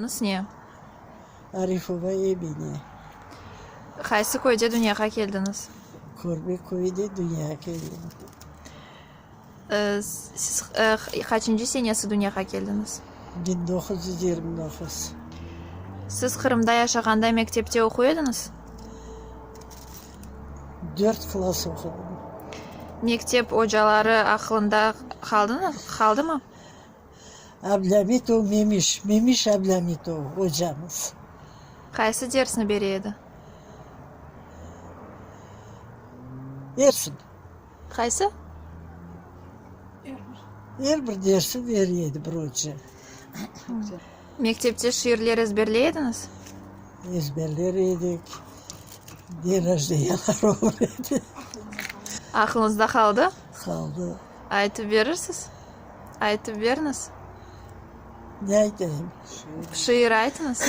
Adıñız ne? Arifova Emine. Qaysı köyde dünyağa keldiñiz? Körme köyde dünyağa keldim. Siz qaçıncı senesi dünyağa keldiñiz? 1929. Siz Qırımda yaşağanda mektepte oquy ediñiz? Dört klass oqudım. Mektep ocaları aqlıñda qaldımı? Ablâmitov Memiş, Memiş Ablâmitov ocamız. Qaysı dersni bere edi? Ersin. Qaysı? Er bir dersi bere edi bir oca. Mektepte şiirler ezberley ediñiz? Ezberler edik. Den rojdeniyalар olur edi. Aqlıñızda qaldı? Qaldı. Aytıp berirsiz? Aytıp beriñiz. Ne aytayım? Şiir aytıñız.